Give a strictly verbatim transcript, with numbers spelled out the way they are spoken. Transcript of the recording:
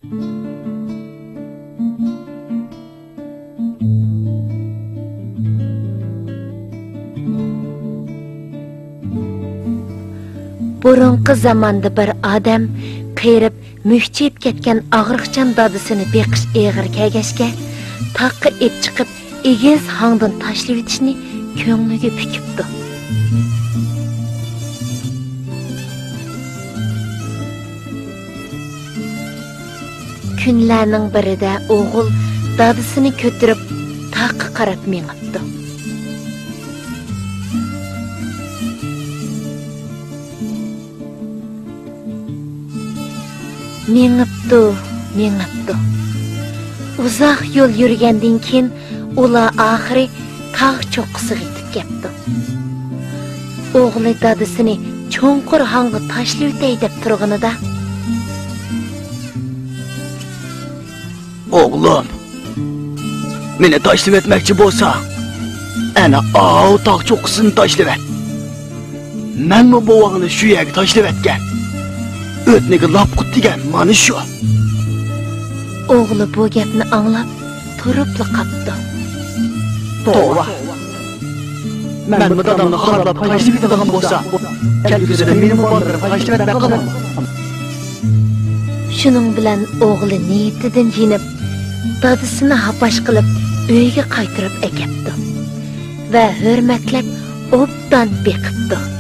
بۇرۇنقى زاماندا بىر ئادەم قېرىپ، مۈكچىيىپ كەتكەن ئاغرىقچان دادىسىنى بېقىش ئېغىر كەلگەچكە، تاغقا ئېپ چىقىپ، ئېگىز ھاڭدىن تاشلىۋېتىشنى كۆڭلىگە پۈكۈپتۇ. كۈنلەرنىڭ بىرىدە ئوغۇل دادىسىنى كۆتۈرۈپ، تاغقا قاراپ مېڭىپتۇ. مېڭىپتۇ، مېڭىپتۇ. ئۇزاق يول يۈرگەندىن كېيىن، ئۇلار ئاخىرى تاغ چوققىسىغا يېتىپ كەپتۇ. ئوغلى دادىسىنى چوڭقۇر ھاڭغا تاشلىۋېتەي دەپ تۇرغىنىدا، ئوغلۇم، مېنى تاشلىۋەتمەكچى بولساڭ، ئەنە ئاۋۇ تاغ چوققىسىنى تاشلىۋەت. مەنمۇ بوۋاڭنى شۇ يەرگە تاشلىۋەتكەن. ئۆتنىگە لاپقۇت دېگەن مانا شۇ. ئوغلى بۇ گەپنى ئاڭلاپ، تۇرۇپلا قاپتۇ. توۋا! مەنمۇ دادامنى خارلاپ تاشلىۋېتىدىغان بولسام، كەلگۈسىدە مېنىمۇ بالىلىرىم تاشلىۋەتمەك قىلىمەن. شۇنىڭ بىلەن ئوغلى نىيىتىدىن يېنىپ، دادىسىنى ھاپاش قىلىپ ئۆيگە قايتۇرۇپ ئەكەپتۇ ۋە ھۆرمەتلەپ ئوبدان بېقىپتۇ.